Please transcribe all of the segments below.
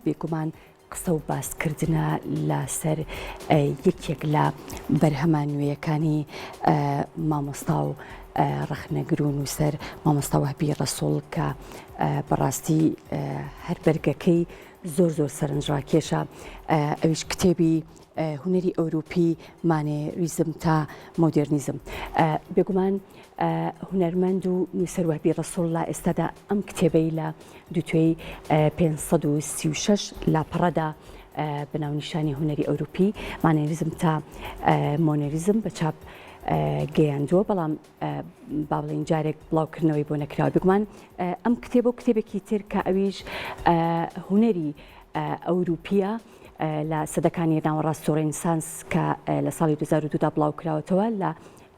بێگومان قسە و باسکردنە لە سەر یەکێک لە بەرهەمە نوێیەکانی مامۆستا و ڕەخنەگر و نووسەر مامۆستا وەهبی ڕەسوڵ کە بەڕاستی هەر بەرگەکەی زۆر زۆر سەرنجڕاکێشە ئەویش کتێبی هونەری ئەوروپی مانێریزم تا مۆدێرنیزم. بێگومان هونەرمەند و نووسەر وەهبی ڕەسوڵ لە ئێستادا ئەم کتێبەی لە دووتوێی 536 لاپەڕەدا بە ناونیشانی هونەری ئەوروپی مانێریزم تا مۆنێریزم بە چاپ گەیاندووە بەڵام با بڵێین جارێک بڵاوکردنەوەی بۆ نەکراوە بێگومان ئەم کتێبە و کتێبێکی تر کە ئەویش هونەری ئەوروپیە لە سەدەکانی ناوەڕاست و ڕێنسانس کە لە ساڵی 2002 دا بڵاو کراوەتەوە لە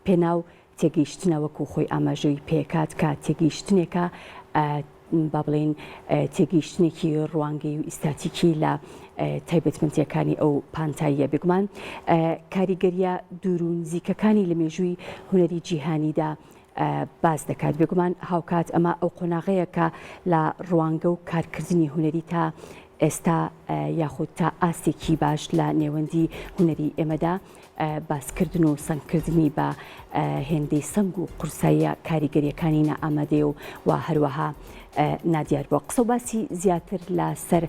پێناو تێگەیشتنە وەکو خۆی ئاماژەی پێکات کە تێگەیشتنێکە با بڵێین تێگەیشتنێکی ڕوانگەی و ئیستاتیکی لە تایبەتمەندییەکانی ئەو پانتاییە. بێگومان کاریگەرییە دوور و نزیکەکانی لە مێژووی هونەری جیهانیدا باس دەکات. بێگومان هاوکات ئەمە ئەو قۆناغەیە کە لە ڕوانگە و کارکردنی هونەری تا ئێستا یاخود تا ئاستێکی باش لە نێوەندی هونەری ئێمەدا باسکردن و سەنگکردنی بە هێندەی سەنگ و قورساییە کاریگەرییەکانی نائامادەیە و و هەروەها نادیار بووە. قسە و باسی زیاتر لە سەر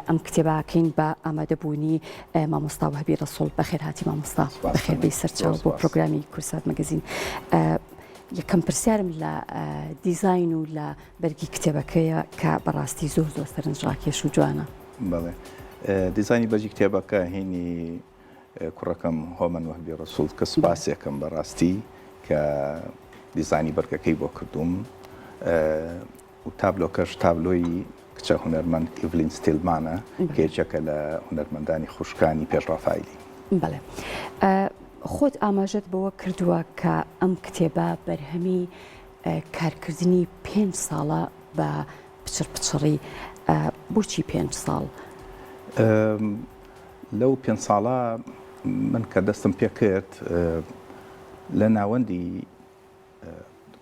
ئەم کتێبە کەین بە ئامادەبوونی مامۆستا وەهبی ڕەسوڵ. بەخێرهاتی مامۆستا، بەخێربێی سەرچاو بۆ پرۆگرامی کوردسات مەگەزین. یەکەم پرسیارم لە دیزاین و لە بەرگی کتێبەکەیە کە بەڕاستی زۆر زۆر سەرنجڕاکێش و جوانە. بەڵێ دیزاینی بەرگی کتێبەکە هینی کوڕەکەم هۆمەن وەهبی ڕەسوڵ کە سوپاسێکم بەڕاستی کە دیزانی بەرگەکەی بۆ کردووم و تابلۆکەش تابلۆی کچە هونەرمەند ئیڤلین ستیلمانە کە یەکێکە لە هونەرمەندانی خوشکانی پێش ڕافایلی. بەڵێ خۆت ئاماژەت بەوە کردووە کە ئەم کتێبە بەرهەمی کارکردنی پێنج ساڵە بە پچڕ پچڕی بۆچی پێنج ساڵ؟ لەو پێنج ساڵە من کە دەستم پێ کرد لە ناوەندی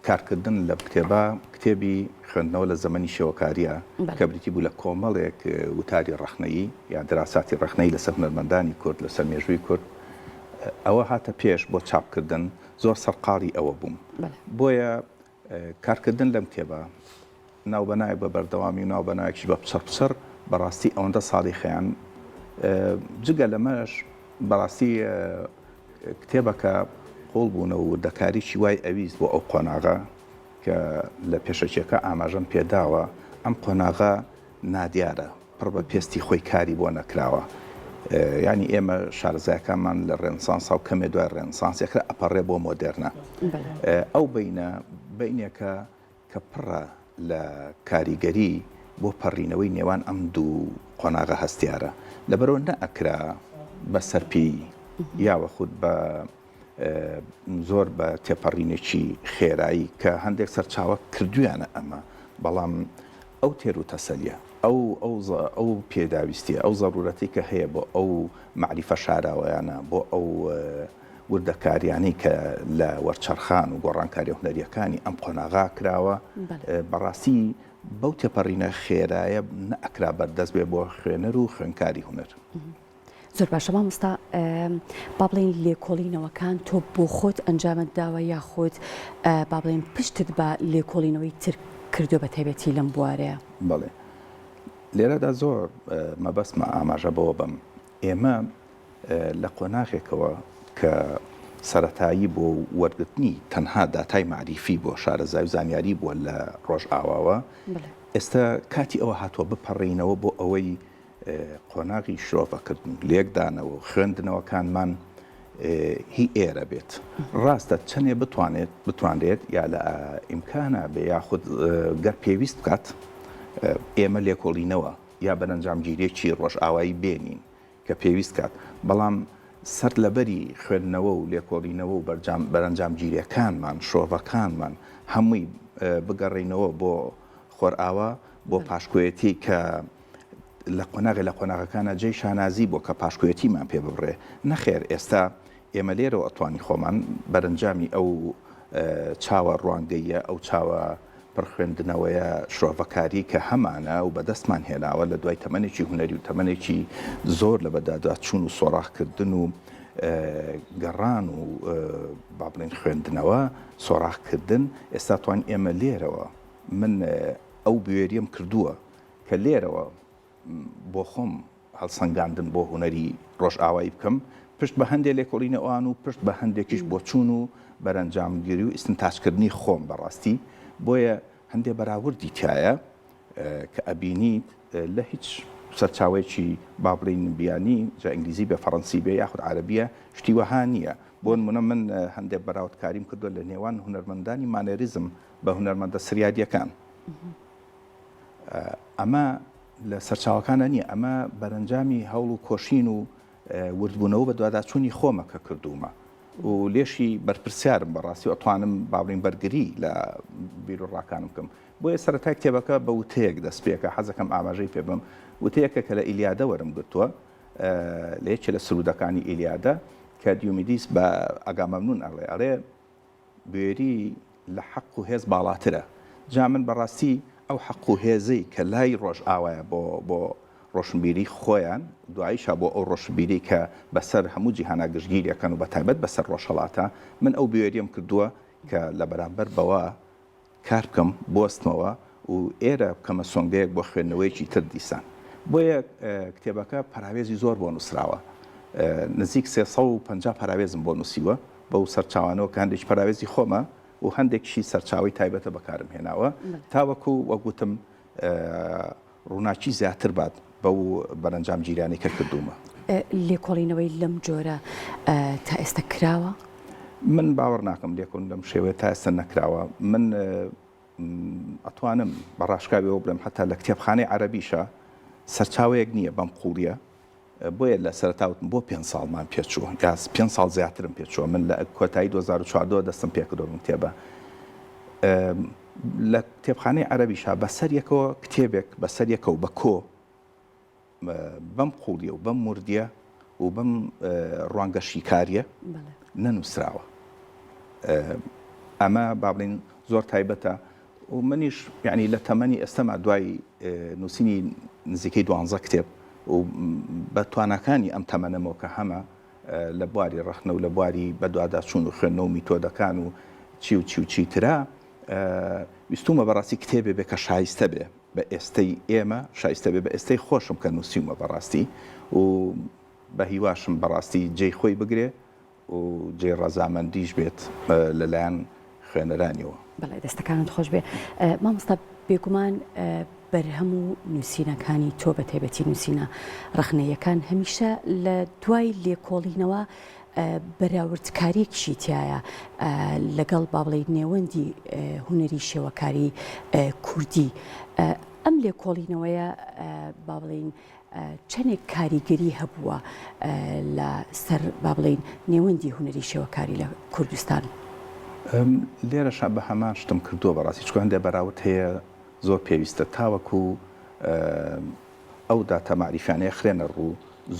کارکردن لە کتێبە کتێبی خوێندنەوە لە زەمەنی شێوەکاریە کە بریتی بوو لە کۆمەڵێک وتاری ڕەخنەیی یا دراساتی ڕەخنەی لەسەر هونەرمەندانی کورد لەسەر مێژووی کورد ئەوە هاتە پێش بۆ چاپکردن زۆر سەرقاڵی ئەوە بووم بۆیە کارکردن لەم کتێبە ناوبەناوێک بە بەردەوامی و ناوبەناوێکیش بە پچڕ پچڕ بەڕاستی ئەوەندە ساڵی خەیان جگە لەمەش بەڕاستی کتێبەکە قوڵ بوونە و وردەکاریی وای ئەویست بۆ ئەو قۆناغە کە لە پێشەکیەکە ئاماژەم پێداوە ئەم قۆناغە نادیارە پڕ بە پێستی خۆی کاری بۆ نەکراوە یانی ئێمە شارەزایەکانمان لە ڕێنسانسا و کەمێ دوای ڕێنسانس یەکرا ئەپەڕێ بۆ مۆدێرنە ئەو بینە بینێکە کە پڕە لە کاریگەری بۆ پەڕینەوەی نێوان ئەم دوو قۆناغە هەستیارە لەبەرەوە نەئەکرا بە سەرپێی یاوە خود بە زۆر بە تێپەڕینێکی خێرایی کە هەندێک سەرچاوە کردویانە ئەمە بەڵام ئەو تێر و تەسەلیە ئەو ئەو ئەو پێداویستیە ئەو زەرورەتی کە هەیە بۆ ئەو مەعریفە شاراوەیانە بۆ ئەو وردەکاریانەی کە لە وەرچەرخان و گۆڕانکاریە هونەریەکانی ئەم قۆناغا کراوە بەڕاستی بەو تێپەڕینە خێرایە نەئەکرا بەردەست بێ بۆ خوێنەر و خوێنکاری هونەر. زۆر باشە مامۆستا با بڵێین لێکۆڵینەوەکان تۆ بۆ خۆت ئەنجامت داوە یاخود با بڵێین پشتت بە لێکۆڵینەوەی تر کردووە بە تایبەتی لەم بوارەیە؟ بەڵێ لێرەدا زۆر مەبەستمە ئاماژە بەوە بەم ئێمە لە قۆناغێکەوە کە سەرەتایی بۆ وەرگرتنی تەنها داتای مەعریفی بۆ شارەزای و زانیاری بووە لە ڕۆژئاواوە ئێستا کاتی ئەوە هاتووە بپەڕینەوە بۆ ئەوەی قۆناغی شرۆڤەکردن و لێکدانەوە و خوێندنەوەکانمان هی ئێرە بێت. ڕاستە چەنێ بتوانێت بتوانرێت یا لە ئیمکانا بێ یاخود گەر پێویست بکات ئێمە لێکۆڵینەوە یا بەرەنجامگیریەکی ڕۆژئاوایی بێنین کە پێویست کات بەڵام سەر لەبەری خوێندنەوە و لێکۆڵینەوە و بەرەنجامگیریەکانمان شرۆڤەکانمان هەمووی بگەڕێینەوە بۆ خۆرئاوا بۆ پاشکۆیەتی کە لە قۆناغێ لە قۆناغەکانا جێی شانازی بووە کە پاشکۆیەتیمان پێ ببڕێ، نەخێر ئێستا ئێمە لێرەوە ئەتوانین خۆمان بەرەنجامی ئەو چاوە ڕوانگەییە، ئەو چاوە. پڕخوێندنەوەیە شرۆڤەکاری کە هەمانە و بەدەستمان هێناوە لە دوای تەمەنێکی هونەری و تەمەنێکی زۆر لە بەداداچوون و سۆراخکردن و گەڕان و با بڵێین خوێندنەوە سۆراخکردن ئێستا توان ئێمە لێرەوە من ئەو بوێریەم کردووە کە لێرەوە بۆ خۆم هەڵسەنگاندن بۆ هونەری ڕۆژئاوایی بکەم، پشت بە هەندێ لێکۆڵینە ئەوان و پشت بە هەندێکیش بۆچوون و بەرەنجامگیری و ئیستنتاجکردنی خۆم بەڕاستی، بۆیە هەندێ بەراوردی تیایە کە ئەبینیت لە هیچ سەرچاوەیەکی با بڵێین بیانی، جا ئینگلیزی بێ فەڕەنسی بێ یاخود عەرەبیە، شتی وەها نییە. بۆ نموونە من هەندێ بەراوردکاریم کردووە لە نێوان هونەرمەندانی مانێریزم بە هونەرمەندە سریالییەکان. ئەمە لە سەرچاوەکانە نییە، ئەمە بەرەنجامی هەوڵ و کۆشین و وردبوونەوە بە دواداچوونی خۆمە کە کردوومە و لێشی بەرپرسیارم بەڕاستی و ئەتوانم با بڵێین بەرگری لە بیروڕاکانم بکەم. بۆیە سەرەتای کتێبەکە بە وتەیەک دەست پێکە، حەزەکەم ئاماژەی پێ بم، وتەیەکە کە لە ئیلیادە وەرم گرتووە، لە یەکێ لە سروودەکانی ئیلیادە کە دیومیدیس بە ئەگامەمنون ئەڵێ، ئەڵێ، بوێری لە حەق و هێز باڵاترە. جا من بەڕاستی ئەو حەق و هێزەی کە لای ڕۆژئاوایە بۆ بۆ ڕۆشنبیری خۆیان، دواییشا بۆ ئەو ڕۆشنبیرەی کە بەسەر هەموو جیهانا گشتگیری ئەکەن و بەتایبەت بەسەر ڕۆژهەڵاتا، من ئەو بوێریەم کردووە کە لە بەرامبەر بەوە کار بکەم، بوەستمەوە و ئێرە بکەمە سۆنگەیەک بۆ خوێندنەوەیەکی تر دیسان. بۆیە کتێبەکە پەراوێزی زۆر بۆ نووسراوە. نزیک 350 پەراوێزم بۆ نووسیوە، بەو سەرچاوانەوە کە هەندێکی پەراوێزی خۆمە و هەندێکیشی سەرچاوەی تایبەتە بەکارم هێناوە تاوەکو وەک وتم ڕووناکی زیاتر بات بەو بەرەنجامگیریانەی کە کردوومە. لێکۆڵینەوەی لەم جۆرە تا ئێستا کراوە؟ من باوەڕ ناکەم لێکۆڵینەوە لەم شێوەیە تا ئێستا نەکراوە. من ئەتوانم بە ڕاشکاوی ئەوە بڵێم حەتا لە کتێبخانەی عەرەبیشا سەرچاوەیەک نییە بەم قووڵییە. بۆیە لە سەرەتا وتم بۆ پێنج ساڵمان پێچوو یا پێنج ساڵ زیاترم پێچووە. من لە کۆتایی 2014 دەستم پێکردووە بەم کتێبە. لە کتێبخانەی عەرەبیشا بەسەر یەکەوە کتێبێک بەسەر یەکەوە بە کۆ بەم قوڵیە و بەم وردیە و بەم ڕوانگە شیکاریە نەنووسراوە. ئەمە با بڵین زۆر تایبەتە و منیش یعنی لە تەمەنی ئێستەما دوای نووسینی نزیکەی دوانزە کتێب و بە تواناکانی ئەم تەمەنەمەوە کە هەمە لە بواری ڕەخنە و لە بواری بەدواداچوون و خوێندنەوە و میتۆدەکان و چی و چی و چی ترا ویستومە بەڕاستی کتێبێ بێ کە شایستە بێ بە ئێستەی ئێمە شایستە بێ بە ئێستەی خۆشم کە نووسیومە بەڕاستی و بە هیواشم بەڕاستی جێی خۆی بگرێ و جێی ڕەزامەندیش بێت لەلایەن خوێنەرانیەوە. بەڵێ دەستەکانت خۆش بێ مامۆستا بێگومان بەرهەم و نووسینەکانی تۆ بە تایبەتی نووسینە ڕەخنەیەکان هەمیشە لە دوای لێکۆڵینەوە بەراوردکاریەکیشی تایە لەگەڵ با بڵێی نێوەندی هونەری شێوەکاری کوردی ئەم لێکۆڵینەوەیە با بڵێین چەندێک کاریگەری هەبووە لە سەر با بڵێین نێوەندی هونەری شێوەکاری لە کوردستان؟ لێرەشا بە هەمان شتم کردووە بەڕاستی چونکە هەندێک بەراورد هەیە زۆر پێویستە تاوەکو ئەو داتا مەعریفیانەیە خرێنە ڕوو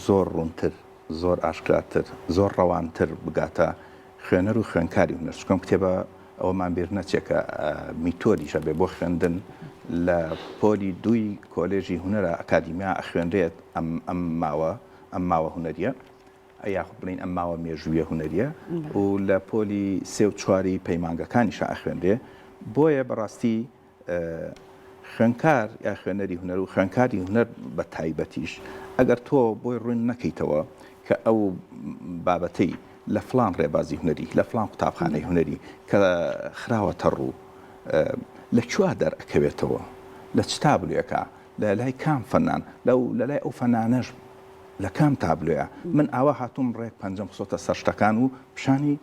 زۆر ڕوونتر زۆر ئاشکراتر زۆر ڕەوانتر بگاتە خوێنەر و خوێنکاری هونەر چونکە ئەم کتێبە ئەوەمان بیر نەچێ کە میتۆدیش ئەبێ بۆ خوێندن لە پۆلی دووی کۆلێژی هونەرە ئەکادیمیا ئەخوێنرێت ئەم ئەم ماوە ئەم ماوە هونەریە یاخود بڵین ئەم ماوە مێژوویە هونەریە و لە پۆلی سێ و چواری پەیمانگەکانیشا ئەخوێنرێ بۆیە بەڕاستی خوێندکار یا خوێنەری هونەر و خوێندکاری هونەر بە تایبەتیش ئەگەر تۆ بۆی ڕوون نەکەیتەوە کە ئەو بابەتەی لە فڵان ڕێبازی هونەری لە فڵان قوتابخانەی هونەری کە خراوەتە ڕوو لە کوێ دەرئەکەوێتەوە لە چ تابلۆیەکە لە لای کام فەنان لەو لە لای ئەو فەنانەش لە کام تابلۆیە من ئاوا هاتووم ڕێک پەنجەم خستۆتە سەر شتەکان و پیشانی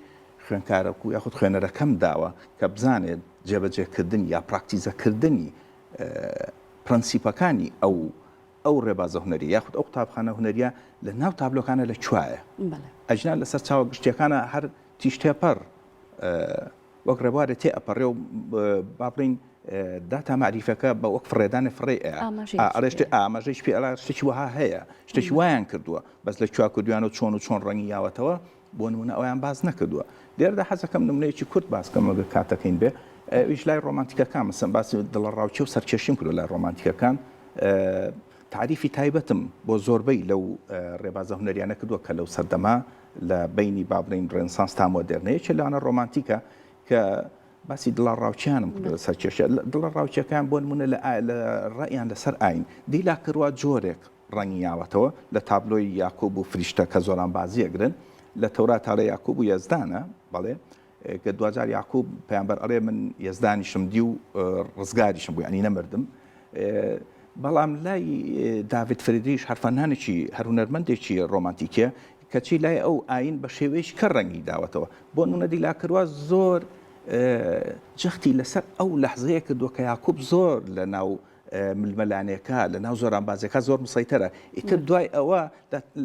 خوێندکارەک و یاخود خوێنەرەکەم داوە کە بزانێت جێبەجێکردنی یا پراکتیزەکردنی پرەنسیپەکانی ئەو ئەو ڕێبازە هونەریە یاخود ئەو قوتابخانە هونەریە لە ناو تابلۆکانە لە کوایە ئەجنا لە سەرچاوە گشتیەکانە هەر تیژ تێپەڕ وەک ڕێبوارێ تێ ئەپەڕێ و با بڵین داتا مەعریفەکە بە وەک فڕێدانێ فڕێ ئەڵێ شتێ ئاماژەیش پێ ئەڵا شتێکی وەها هەیە شتێکی وایان کردووە بەس لە کوێ کردویانە و چۆن و چۆن ڕەنگی یاوەتەوە بۆ نمونە ئەویان باس نەکردووە لێرەدا حەزەکەم نمونەیەکی کورت باس کەم ئەگەر کاتەکەین بێ. ئەویش لای ڕۆمانتیکەکان مەسەن باسی دڵەڕاوکێ و سەرکێشیم کردووە لای ڕۆمانتیکەکان تاریفی تایبەتم بۆ زۆربەی لەو ڕێبازە هونەریانە کردووە کە لەو سەردەما لە بینی با بڵێین ڕێنسانس تا مۆدێرنە یەکێ لەوانە ڕۆمانتیکە کە باسی دڵەڕاوکێیانم کردووە سەرکێشە دڵەڕاوکێکان بۆ نمونە لە ڕەیان لەسەر ئاین دیلا کڕوا جۆرێک ڕەنگی یاوەتەوە لە تابلۆی یاکوب و فریشتە کە زۆرانبازی ئەگرن لە تەورات ئەڵێ یاکوب و یەزدانە بەڵێ کە دواجار یاکوب پەیامبەر ئەڵێ من یەزدانیشم دی و ڕزگاریشم بوو یعنی نەمردم بەڵام لای داڤید فریدریش هەر فەنانێکی هەر هونەرمەندێکی ڕۆمانتیکیە کەچی لای ئەو ئاین بە شێوەیەکی کە ڕەنگی داوەتەوە بۆ نمونە دیلاکروا زۆر جەختی لەسەر ئەو لەحزەیە کردووە کە یاکوب زۆر لە ناو ململانێکە لە ناو زۆرانبازیەکە زۆر مسەیتەرە ئیتر دوای ئەوە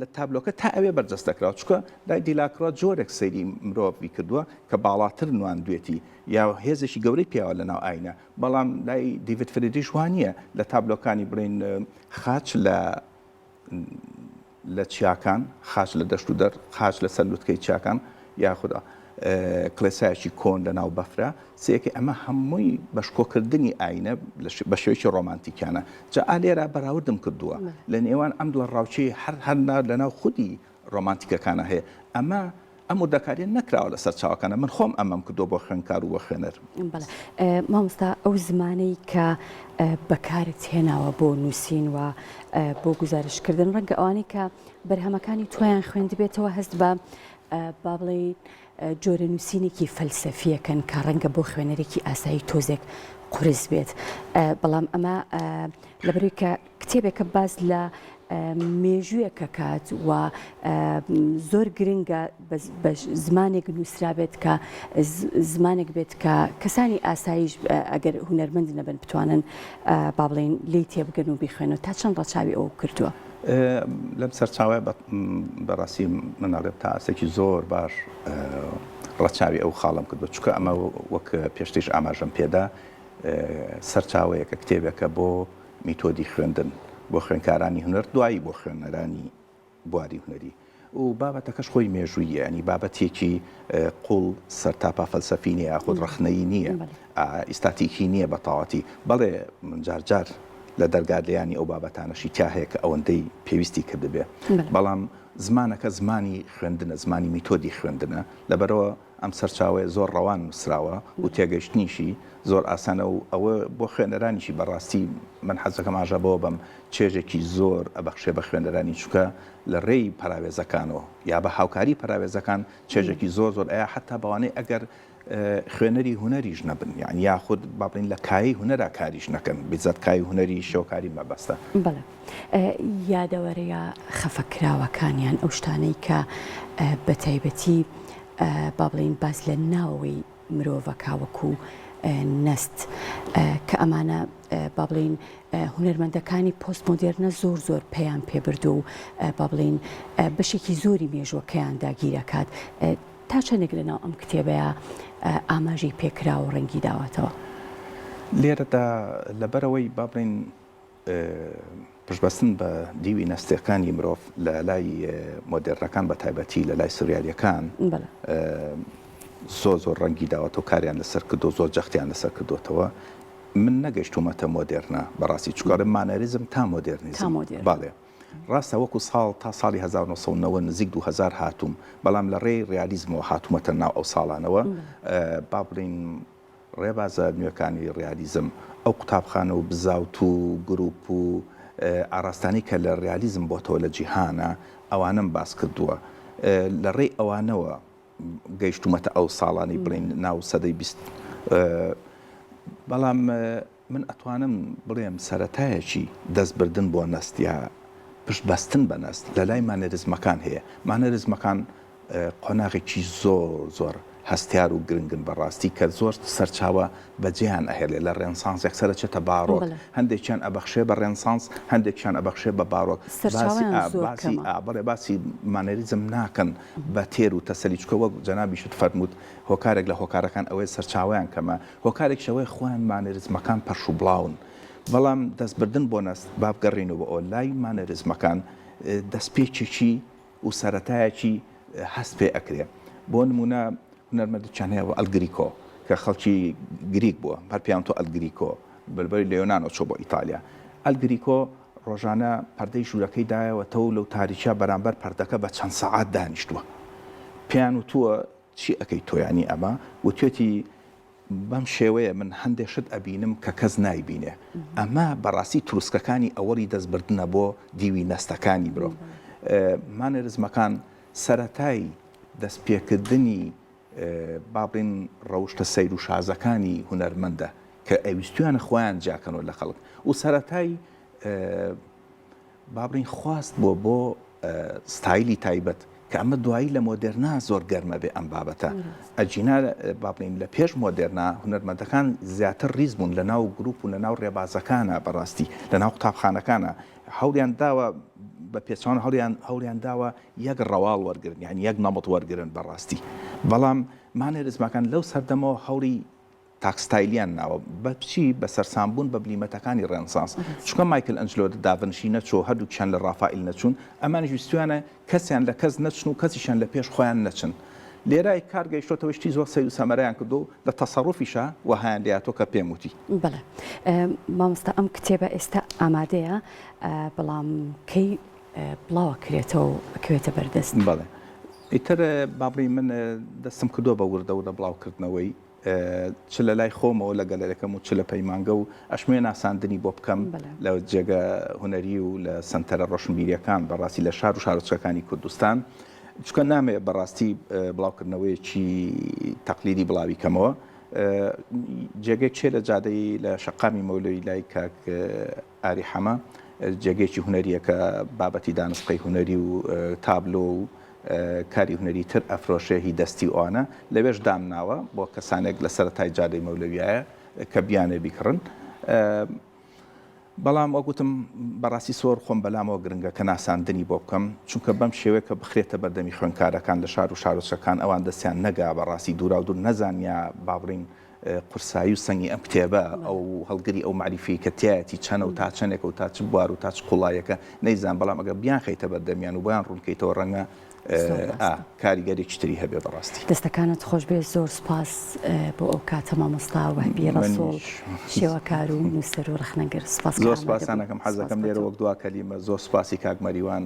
لە تابلۆکە تا ئەوێ بەرجەستە کراوە چونکە لای دیلاکروا جۆرێک سەیری مرۆڤی کردووە کە باڵاتر نواندوێتی یا هێزێکی گەورەی پیاوە لە ناو ئاینە بەڵام لای دیڤید فریدریش وا نییە لە تابلۆکانی بڵین خاچ لە لە چیاکان، خاچ لە دەشت و دەر، خاچ لەسەر لوتکەی چیاکان، یاخود کڵێسایەکی کۆن لە ناو بەفرا، سێیەکەی ئەمە هەمووی بەشکۆکردنی ئایینە بە شێوەیەکی ڕۆمانتیکیانە. جا ئا لێرە بەراوردم کردووە لە نێوان ئەم دڵەڕاوکێی هەر هەر لە ناو خودی ڕۆمانتیکەکانا هەیە. ئەمە ئەم وردەکاریە نەکراوە لە سەرچاوەکانە من خۆم ئەمەم کردووە بۆ خوێندکار و بۆ خوێنەر. بەڵێ مامۆستا ئەو زمانەی کە بەکارت هێناوە بۆ نووسین و بۆ گوزارشتکردن ڕەنگە ئەوانەی کە بەرهەمەکانی تۆیان خوێندبێتەوە هەست بە با بڵێین جۆرە نووسینێکی فەلسەفیەکەن کە ڕەنگە بۆ خوێنەرێکی ئاسایی تۆزێک قورس بێت بەڵام ئەمە لەبەرەوەی کە کتێبێکە باس لە مێژوویەک ئەکات و زۆر گرنگە بە زمانێک نووسرابێت کە زمانێک بێت کە کەسانی ئاساییش ئەگەر هونەرمەند نەبن بتوانن با بڵێین لێی تێبگەن و بیخوێنەوە تا چەند ڕەچاوی ئەوە کردووە؟ لەم سەرچاوەیە بەڕاستی من ئەڵێم تا ئاستێکی زۆر باش ڕەچاوی ئەو خاڵەم کردووە چونکە ئەمە وەک پێشتریش ئاماژەم پێدا سەرچاوەیەکە کتێبێکە بۆ میتۆدی خوێندن بۆ خوێندکارانی هونەر دوایی بۆ خوێنەرانی بواری هونەری و بابەتەکەش خۆی مێژوویە ینی بابەتێکی قوڵ سەرتاپا فەلسەفی نیە یاخود ڕەخنەیی نییە ئیستاتیکی نییە بە تەواتی بەڵێ من جار جار لە دەرگا لێیانی ئەو بابەتانەشی تیا هەیە کە ئەوەندەی پێویستی کردبێ بەڵام زمانەکە زمانی خوێندنە زمانی میتۆدی خوێندنە لەبەرەوە ئەم سەرچاوەیە زۆر ڕەوان نووسراوە و تێگەیشتنیشی زۆر ئاسانە و ئەوە بۆ خوێنەرانیشی بەڕاستی من حەزەکەم ئاژە بەوە بەم چێژێکی زۆر ئەبەخشێ بە خوێنەرانی چونکە لە ڕێی پەراوێزەکانەوە یا بە هاوکاری پەراوێزەکان چێژێکی زۆر زۆر ئەیا حەتا بەوانەی ئەگەر خوێنەری هونەریش نەبن یان یاخود با بڵێین لە کایەی هونەرا کاریش نەکەن بیزات کای هونەری شێوەکاری مەبەستە. بەڵێ یادەوەریە خەفەکراوەکان یان ئەو شتانەی کە بە تایبەتی با بڵێین باس لە ناوەوەی مرۆڤەکە وەکو نەست کە ئەمانە با بڵێین هونەرمەندەکانی پۆست مۆدێرنە زۆر زۆر پەیان پێبردو و با بڵێین بەشێکی زۆری مێژوەکەیان داگیرەکات تا چەندێک لەناو ئەم کتێبەیا ئاماژەی پێکراوە و ڕەنگی داوەتەوە؟ لێرەدا لەبەرئەوەی با بڵێین پشتبەستن بە دیوی نەستەکانی مرۆڤ لە لای مۆدێرنەکان بە تایبەتی لە لای سوریالیەکان زۆر زۆر ڕەنگی داوەتەوە کاریان لەسەر کردو زۆر جەختیان لەسەر کردوتەوە من نەگەشتومەتە مۆدێرنە بەڕاستی چکارە مانەریزم تا مۆدێرنیزم بەڵێ ڕاستە وەکو ساڵ تا ساڵی 1990 نزیک 2000 هاتووم بەڵام لە ڕێی ڕیالیزمەوە هاتوومەتە ناو ئەو ساڵانەوە با بڵین ڕێبازە نوێکانی ڕیالیزم، ئەو قوتابخانە و بزاوت و گروپ و ئاراستانەی کە لە ڕیالیزم بۆتەوە لە جیهانا، ئەوانەم باس کردووە. لە ڕێی ئەوانەوە گەیشتوومەتە ئەو ساڵانەی بڵێین ناو سەدەی 20. بەڵام من ئەتوانم بڵێم سەرەتایەکی دەست بردن بۆ نەست یا پشت بەستن بە نەست لە لای مانێرزمەکان هەیە. مانێرزمەکان قۆناغێکی زۆر زۆر هەستیار و گرنگن بە ڕاستی کە زۆر سەرچاوە بەجێیان ئەهێلێ لە ڕێنسانس یەکسەر ئەچێتە باڕۆک هەندێکیان ئەبەخشێ بە ڕێنسانس هەندێکیان ئەبەخشێ بە باڕۆک باسی ئا باسی ئا بەڵێ باسی مانێریزم ناکەن بە تێر و تەسەلی چونکە وەک جەنابیشت فەرمووت هۆکارێک لە هۆکارەکان ئەوەیە سەرچاوەیان کەمە هۆکارێکیش ئەوەیە خۆیان مانێریزمەکان پەرشوبڵاون بەڵام دەستبردن بۆ نەست با بگەڕێینەوە بۆ ئەوە لای مانێریزمەکان دەستپێکێکی و سەرەتایەکی هەست پێ ئەکرێ بۆ نمونە هونەرمەندێکیان هەیە ئەلگریکۆ. کە خەڵکی گریک بووە هەر پێیان تۆ ئەلگریکۆ بەربەری لە یۆنانەوە چۆ بۆ ئیتالیا. ئەلگریکۆ ڕۆژانە پەردەی ژوورەکەی دایەوەتەوە و لەو تاریکیا بەرامبەر پەردەکە بە چەند سەعات دانیشتووە. پێیان وتووە چی ئەکەی تۆ یانی ئەمە؟ وتوێتی بەم شێوەیە من هەندێ شت ئەبینم کە کەس نایبینێ. ئەمە بەڕاستی تروسکەکانی ئەوەڵی دەست بردنە بۆ دیوی نەستەکانی مرۆڤ. مانێرزمەکان سەرەتای دەستپێکردنی با بڵێین ڕەوشتە سەیر و شازەکانی هونەرمەندە کە ئەویستویانە خۆیان جیاکەنەوە لە خەڵک و سەرەتای با بڵێین خواست بۆ بۆ ستایلی تایبەت کە ئەمە دوایی لە مۆدێرنا زۆر گەرمە بێ ئەم بابەتە ئەجینا با بڵێین لە پێش مۆدێرنا هونەرمەندەکان زیاتر ڕیز بوون لە ناو گروپ و لە ناو ڕێبازەکانە بەڕاستی لە ناو قوتابخانەکانە هەوڵیان داوە بە پێچەوانە هەوڵیان هەوڵیان داوە یەک ڕەواڵ وەرگرن یانی یەک نەمط وەرگرن بەڕاستی بەڵام مانێرزمەکان لەو سەردەمەوە هەوڵی تاک ستایلیان ناوە بە چی بە سەرسام بوون بە بلیمەتەکانی ڕێنسانس چونکە مایکل ئەنجلۆ لە داڤنشی نەچوو هەردووکیان لە ڕافائیل نەچوون ئەمانیش ویستویانە کەسیان لە کەس نەچن و کەسیشیان لە پێش خۆیان نەچن لێرای کار گەیشتۆتەوە شتی زۆر سەیر و سەمەرەیان کردووە و لە تەسەروفیشا وەهایان لێهاتووە کە پێم وتی. بەڵێ مامۆستا ئەم کتێبە ئێستا ئامادەیە بەڵام کەی بڵاوەکرێتەوە و ئەکەوێتە بەردەست؟ بەڵێ ئیتر با بڵێین من دەستم کردووە بە وردە وردە بڵاوکردنەوەی چ لە لای خۆمەوە لە گەلەرەکەم و چ لە پەیمانگە و ئەشمێ ناساندنی بۆ بکەم لە جێگە هونەری و لە سەنتەرە ڕۆشنبیریەکان بەڕاستی لە شار و شارۆچکەکانی کوردستان چونکە نامەوێت بەڕاستی بڵاوکردنەوەیەکی تەقلیدی بڵاوی کەمەوە جێگەی چێ لە جادەی لە شەقامی مەولەوی لای کاک ئاری حەمە جێگەیەکی هونەریە کە بابەتی دانسقەی هونەری و تابلۆ و کاری هونەری تر ئەفرۆشێ هی دەستی و ئەوانە لەوێش دامناوە بۆ کەسانێک لە سەرەتای جادەی مەولەویایە کە بیانێ بیکڕن. بەڵام وەک وتم بەڕاستی سۆر خۆم بەلامەوە گرنگە کە ناساندنی بۆ بکەم چونکە بەم شێوەیە کە بخرێتە بەردەمی خوێندکارەکان لە شار و شارۆچکەکان ئەوان دەستیان نەگا بەڕاستی دووراودوور نەزان یا با بڵێین قورسایی و سەنگی ئەم کتێبە ئەو هەڵگری ئەو مەعریفەی کە تیایەتی چەنە و تا چەنێکە و تا چ بوار و تا چ قوڵاییەکە نەیزان بەڵام ئەگەر بیانخەیتە بەردەمیان و بۆیان ڕوونکەیتەوە ڕەنگە ئا کاریگەرێکی تری هەبێ بەڕاستی. دەستەکانت خۆشبێ زۆر سوپاس بۆ ئەو کاتە مامۆستا وەهبی ڕەسوڵ شێوەکار و نووسەر و ڕەخنەگر سوپاس زۆر سوپاستان ئەکەم حەزەکەم لێرە وەک دوا کەلیمە زۆر سوپاسی کاک مەریوان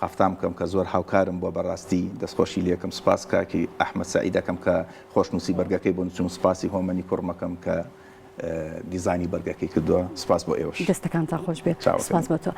قەفتان بکەم کە زۆر هاوکارم بووە بەڕاستی دەستخۆشی لێکەم سوپاس کاکی ئەحمەد سەعید ئەکەم کە خۆشنووسی بەرگەکەی بۆ نووسیم سوپاسی هۆمەنی کوڕم ئەکەم کە دیزاینی بەرگەکەی کردووە سوپاس بۆ ئێوەش دەستەکانتان خۆش بێت سوپاس بۆ تۆ.